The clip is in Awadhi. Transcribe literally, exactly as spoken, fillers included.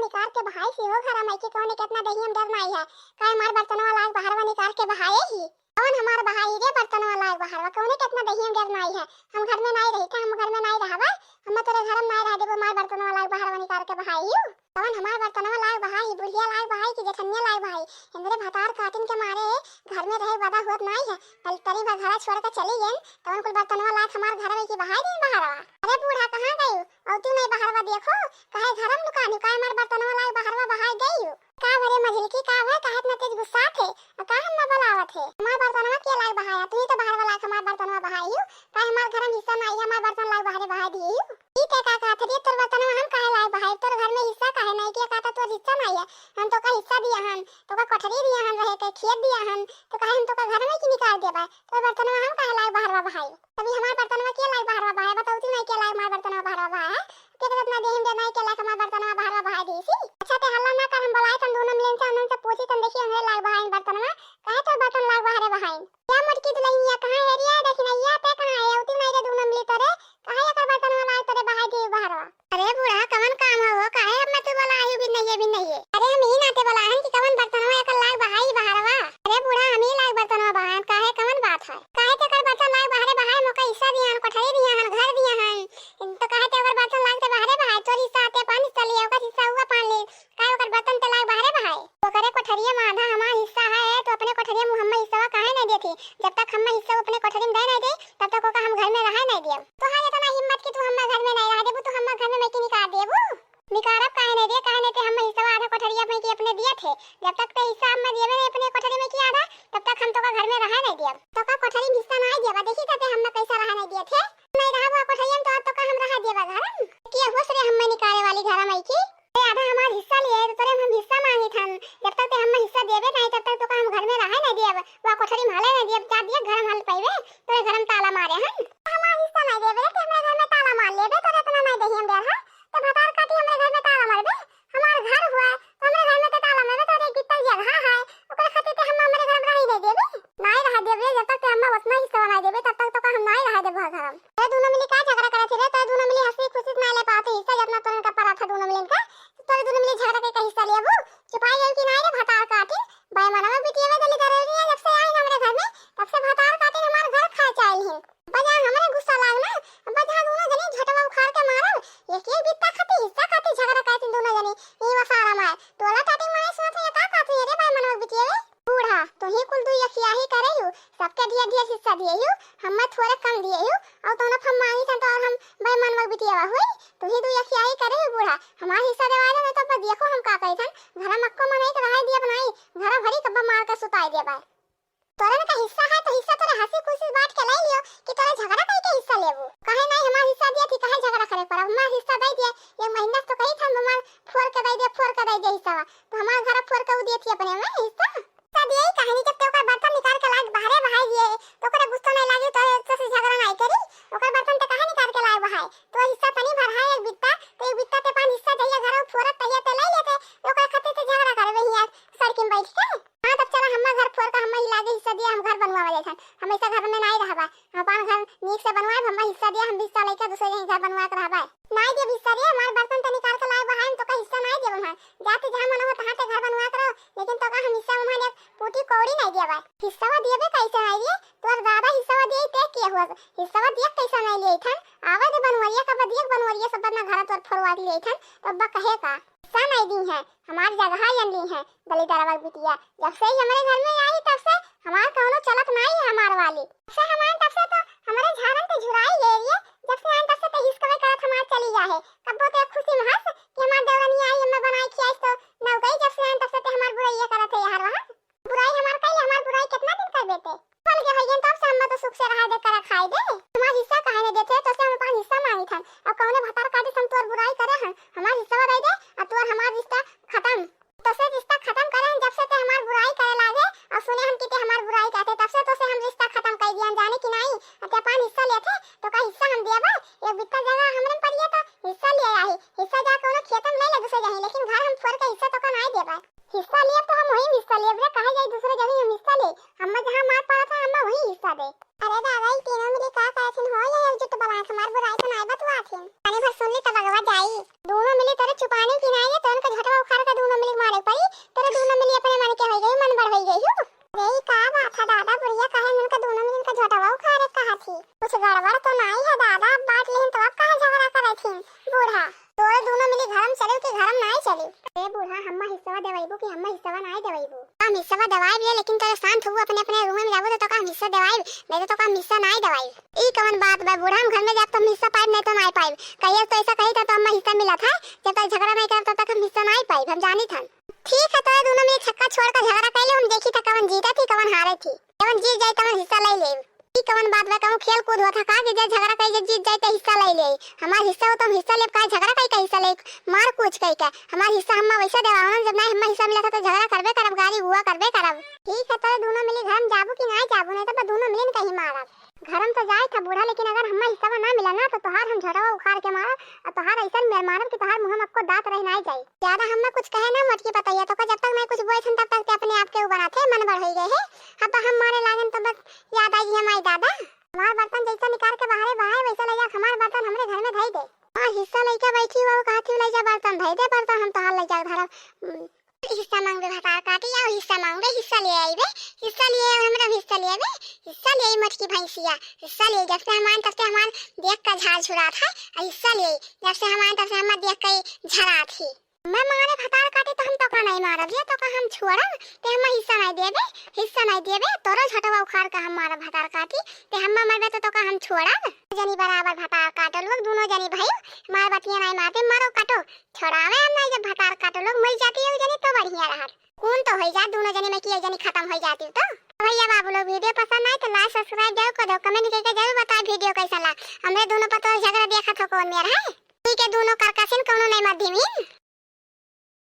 निकार के बहाई सी हो घर में कि कौने कितना दहियम डर नाई है। काहे हमार बर्तनवा लाग बहरवा निकार के बहाए ही। कौन हमार बहाई रे बर्तनवा लाग बहरवा, कौने कितना दहियम डर नाई है। हम घर में नाई रही था, हम घर में नाई रहबा, हम तोरे घर में नाई रह देबो, हमार बर्तनवा लाग बहरवा निकार के बहाई यू। कौन हमार बर्तनवा लाग बहाई, बुढ़िया लाग बहाई कि जेठनिया लाग बहाई। हमरे भतार काटिन के मारे घर में रहे बदा होत नाई है। कल तरी भर घरा छोड़ के चली गई, तवन कुल बर्तनवा लाग हमार घर में की बहाई दिन बहरवा। अरे बूढ़ा कहाँ गई? और तू नहीं बहरवा देखो, काहे घर में लुकानी, काहे हमार बर्तनवा लाग बहरवा बहाई गई हो? का भरे मझिलकी का भर, काहे इतना तेज गुस्सा थे? और का हम ना बुलावत है? हमार बर्तनवा के लाग बहाया, तू ही तो बहरवा लाग हमार बर्तनवा बहाई हो। काहे हमार घर में हिस्सा नाई है, हमार बर्तन लाग बहरे बहाई दिए हो? ई ते का कहत रे, तोर बर्तनवा हम काहे लाए बहाई? तोर घर में हिस्सा काहे नहीं? के कहता तोर हिस्सा नहीं है? हम तोका हिस्सा दिया हन, तोका कोठरी दिया हन, रहे के खेत दिया हन, तो काहे हम तोका घर में की निकाल देबा? तोर बर्तनवा हम काहे लाए बहरवा बहाई? तभी हमार बर्तनवा के लाए बहरवा बहाई? बतौती नहीं के लाए हमार बर्तनवा बहरवा बहाई है? के कहत ना देहिम दे नहीं के लाए हमार बर्तनवा बहरवा बहाई दी सी। अच्छा ते हल्ला ना कर, हम बुलाए तन दोनों मिलन से, उन्हन से पूछी तन देखी उन्हें लाए बहाई बर्तनवा, काहे तोर बर्तन लाए बहरे बहाई? या मोटकी दुल्हनिया कहाँ है रे? देखी ना या ते कहाँ है? औती नहीं रे दोनों मिली तोरे, काहे एकर बर्तनवा लाग तोरे बहाई देई बहरवा? अरे बूढ़ा, कवन काम है हो? काहे अब मैं तू बोला आयु भी नहीं है, भी नहीं है? अरे हम ही नाते बोला हन कि कवन बर्तनवा एकर लाग बहाई बहरवा। अरे बूढ़ा, हम ही लाग बर्तनवा बहान, काहे कवन बात है? काहे ते एकर बर्तन लाग बहरे बहाई, मोका हिस्सा दिया हन, कोठरी दिया हन, घर दिया हन, तो काहे ते ओकर बर्तन लाग ते बहरे बहाई? तोर हिस्सा आते पानी चली, ओकर हिस्सा हुआ पानी ले, काहे ओकर बर्तन ते लाग बहरे बहाए? ओकरे कोठरिया में आधा हमार हिस्सा है, तो अपने कोठरिया में हम्मा हिस्सा काहे नहीं देती? जब तक हम्मा हिस्सा अपने कोठरी में दे नहीं दे, तब तक ओका हम घर में रहे नहीं दियब। तोहार इतना हिम्मत कि तू हम्मा घर में नहीं रह देबू, तू हम्मा घर में मैं की निकाल देबू? निकारब काहे नहीं दे, काहे नहीं ते हम्मा हिस्सा आधा कोठरिया में की अपने दिया थे। जब तक ते हिस्सा हम्मा देवे नहीं अपने कोठरी में की आधा, तब तक हम तोका घर में रहे नहीं दियब। तोका कोठरी में हिस्सा नहीं देबा, देखी ते हम्मा कैसा रहे नहीं दिए थे। नहीं रहबा कोठरिया में तो अब तोका हम रहे देबा घर में। के होश रे हम्मा निकाले वाली घर में की? ए, आधा हमार हिस्सा लिए, तो तोरे हम हिस्सा मांगी थन। जब तक ते हम्मा हिस्सा देबे नहीं, तब तक तोका हम घर में रहे नहीं देब। वा कोठरी में हले नहीं देब, जा दिए घर में हल पइबे, तोरे घर में ताला मारे हन। हमार हिस्सा नहीं देबे रे, ते हमरे घर में ताला मार लेबे, तोरे इतना नहीं दही हम डर है। ते भतार काटी हमरे घर में ताला मारबे, हमार घर हुआ, तो हमरे घर में ते ताला मारबे, तोरे एक बित्ता जगह है, ओकरे खातिर ते हम हमरे घर में रही नहीं देबे। नहीं रह देबे, जब तक ते हम्मा उतना हिस्सा नहीं देबे, तब तक तोका हम नहीं रह देबो घर में। ए, दोनों मिली का झगड़ा करत ही रे? तो दोनों मिली हंसी खुशी से ना ले पावत हिस्सा, जितना तोरे का पड़ा था दोनों मिली का, तो तोरे दोनों मिली झगड़ा के का हिस्सा लेबू? चुपाई गई कि नहीं रे भतार काटिन? बाय मनवा बिटिया में दली दरौरी है, जब से आई हमरे घर में, तब से भतार काटिन हमार घर खाए चाहे ही। बजा हमरे गुस्सा लाग ना, बजा दोनों जनी झटवा उखाड़ के मारब, एक एक बित्ता खाती हिस्सा खाती झगड़ा करती दोनों जनी। ई वसारा माय, टोला टाटी माय सोच ये का कहती है रे बाय मनवा बिटिया रे? बूढ़ा, तोही कुल दुई अखियाही करे हु, सबके ढेर ढेर हिस्सा दिए हु, हम्मे थोड़े कम दिए हु, और तोनो हम मांगी थन तो और हम बेईमान मग बिटियावा हुई, तोही दुई अखियाही करे हु बूढ़ा, हमार हिस्सा देवा दे, नहीं तो अब देखो हम का कही थन, घरा मक्को मनई के रहाई दिया बनाई, घरा भरी कब्बा मार के सुताई दिया बाय। तोरे में का हिस्सा है तो हिस्सा तोरे हंसी खुशी बांट के ले लियो कि तोरे झगड़ा कई के हिस्सा लेबू। कहे नहीं हमार हिस्सा दिया थी, कहे झगड़ा करे पर हमार हिस्सा दे दिया, ये महीना तो कही था हमार फोड़ के दे दे, फोड़ के दे दे हिस्सा, तो हमार घर फोड़ के उ दिए थी अपने में हिस्सा। सब यही कहानी, जब ते ओकर बर्तन निकाल के लाग बाहरे बहाई दिए, तो ओकरे गुस्सा नहीं लागे, तो ओकर से झगड़ा नहीं करी, ओकर बर्तन ते काहे निकाल के लाए बहाए? तो हिस्सा तनी भर है एक बित्ता, तो एक बित्ता ते पान हिस्सा जहिया घर फोरत तहिया ते ले लेते, तो ओकर खातिर ते झगड़ा करबे हिया सड़की में बैठ के। हाँ, तब चला हम्मा घर फोर का हम्मा ही लागे हिस्सा दिया, हम घर बनवा वाले थन, हम ऐसा घर में नहीं रहबा, हम अपन घर नीक से बनवाए, हम्मा हिस्सा दिया, हम बीस साल लेके दूसरे जगह घर बनवा के रहबा। नाई देब हिस्सा रे, हमार बर्तन ते निकाल के लाए बहाए, हम तोका हिस्सा नाई देब हम। जाते जहाँ मन हो तहाँ ते घर बनवा के रहो, लेकिन तोका हम हिस्सा उम्हन एक पूटी कौड़ी नाई देब। हिस्सावा देबे कैसे नाई रे? तोर दादा हिस्सावा दिए ते के हुआ? हिस्सावा दिए कैसे नाई लिए थन? आवे दे बनवरिया का बदिए बनवरिया सब अपना घर तोर फोड़वा के लिए थन, तो अब्बा कहे का? हिस्सा नाई दी है, हमार जगह यन ली है, दलिदरवा बिटिया। जब से ही हमरे घर में आई तब से हमार कौनो चलत नाई है हमार वाली। जब से हम आए तब से तो हमरे झारन के झुराई गए रे। जब से आए तब से ते हिसकवे करत हमार चली जा है। कब्बो ते खुशी में हंस कि हमार देवरनी आई, हमें बनाई खियाइस तो नौकई। जब से आए तब से ते हमार बुराई ये करत है यार वहाँ। बुराई हमार कइले, हमार बुराई कितना दिन कर देते? फल के होइगन तब से हमें तो सुख से रहा दे, करा खाई दे। हमार हिस्सा काहे नहीं देते? तो से हम अपन हिस्सा मांगी थन। अब कौने भतार काटी से हम तोर बुराई करे हन? हमार हिस्सा दे दे, और तोर हमार रिश्ता खत्म। तो से रिश्ता खत्म करे हन, जब से ते हमार बुराई करे लागे और सुने हन कि ते हमार बुराई करते, तब से तो से हम रिश्ता खत्म कर दिया, जाने कि नहीं? और ते अपन हिस्सा लेते, तो का हिस्सा हम देबा? एक बित्ता जगह हमरे पर ये तो हिस्सा ले आई, हिस्सा जा कोनो खेत में ले ले दूसरे जगह, लेकिन घर हम फोड़ के हिस्सा तो का नहीं देबा। हिस्सा लेब तो हम वही हिस्सा लेब रे, काहे जाई दूसरे जगह हम हिस्सा ले? हम्मा जहाँ मार पड़ा था, हम्मा वही हिस्सा दे। अरे दादा, ई तीनों मिली का करथिन हो? ये जुट बलात हमार बुराई तो नाय बतुआथिन। तनी भर सुन ली तब अगवा जाई। दोनों मिली तोरे चुपाने की नाई है, तो उनका झटवा तो दुनो मिली घरम चलिउ कि घरम नाई चलिउ? ए बूढ़ा, हम्मा हिस्सा देवाइबू कि हम्मा हिस्सा नाई देवाइबू? हम हिस्सा देवाइब ले, लेकिन तोरे शांत होबू, अपने अपने रूम में जाबू तो तोका हम हिस्सा देवाइब, नहीं तो तोका हम हिस्सा नाई देवाइब। ई कवन बात बा बूढ़ा, हम घर में जाब तो हम हिस्सा पाइब, नहीं तो नाई पाइब। कहिए तो ऐसा कही था तो हम्मा हिस्सा मिला था, जब तक झगड़ा नहीं करब तब तक हम हिस्सा नाई पाइब, हम जानी था। ठीक है, तोरे दुनो मिली छक्का छोड़ के झगड़ा कर ले, हम देखी था कवन जीता थी कवन हारे थी, कवन जीत जाए तवन हिस्सा ले ले। ई कवन बात बा, कहूँ खेल कूद होत है का कि जे झगड़ा करी, जे जीत जाई त हिस्सा ले ले। हमार हिस्सा हो त हम हिस्सा लेब, काहे झगड़ा करी के हिस्सा लेब? मार कूच करी के। हमार हिस्सा हम्मा वैसे देवावम, जब नाई हम्मा हिस्सा मिला था तो झगड़ा करबे करब, गारी गुआ करबे करब। ठीक है, तोरे दुनो मिली घरम जाबू कि नाई जाबू, नहीं तो बस दुनो मिली न कहीं मारब। घरम तो जाए था बूढ़ा, लेकिन अगर हम्मा हिस्सा ना मिला ना तो तोहार हम झटवा उखाड़ के मारब, और तोहार ऐसन मेर मारब कि तोहार मुँह में अक्को दांत रह नाई जाई। ज्यादा हम्मा कुछ कहे ना मोटकी पतैया, तोका जब तक मैं कुछ बोए थन तब तक ते अपने आप के ऊ बनाते मन बढ़ होई गए है। अब हम मारे लागन तो बस याद आई है माई दादा। हमार बर्तन जैसा निकाल के बाहरे बहाए, वैसा ले जाके हमार बर्तन हमरे घर में धई दे। हमार हिस्सा लेके बैठी हो, कहती हो, "ले जा बर्तन धई दे, बर्तन हम तोहार ले जाके धरब।" उम, हिस्सा मांगबे भतार काटी, आओ हिस्सा मांगबे, हिस्सा ले आईबे, हिस्सा ले आईबे, हमरा हिस्सा ले आईबे, हिस्सा ले आई मोटकी भैंसिया, हिस्सा ले आई। जब से हम आए तब से हमार देख का झाल झुरात है, और हिस्सा ले आई। जब से हम आए तब से हमार देख का ही झरात ही। मैं मारे भतार काटी तो हम तोका नहीं मारब, ये तोका हम छोड़ब, ते हम्मा हिस्सा नहीं देबे, हिस्सा नहीं देबे, तोरो झटवा उखाड़ के हम मारब भतार काटी, ते हम्मा मरबे तो तोका हम छोड़ब। जनी बराबर भतार काटो लोग, दुनो जनी भाई, मार बतिया नहीं मारते, मारो काटो, छोड़ावे हम नहीं, जब भतार काटो लोग मर जाती है जनी तो बढ़िया रहत। कौन तो होई जात दुनो जनी में कि एक जनी खत्म होई जाती तो। भैया बाबू लोग video पसंद आए तो like subscribe जरूर कर दो, comment करके जरूर बताओ video कैसा ला। हमरे दुनो पर तो झगड़ा देखत हो कौन मेर है। ठीक है, दुनो करकसिन कौनो नहीं मध्यमीन।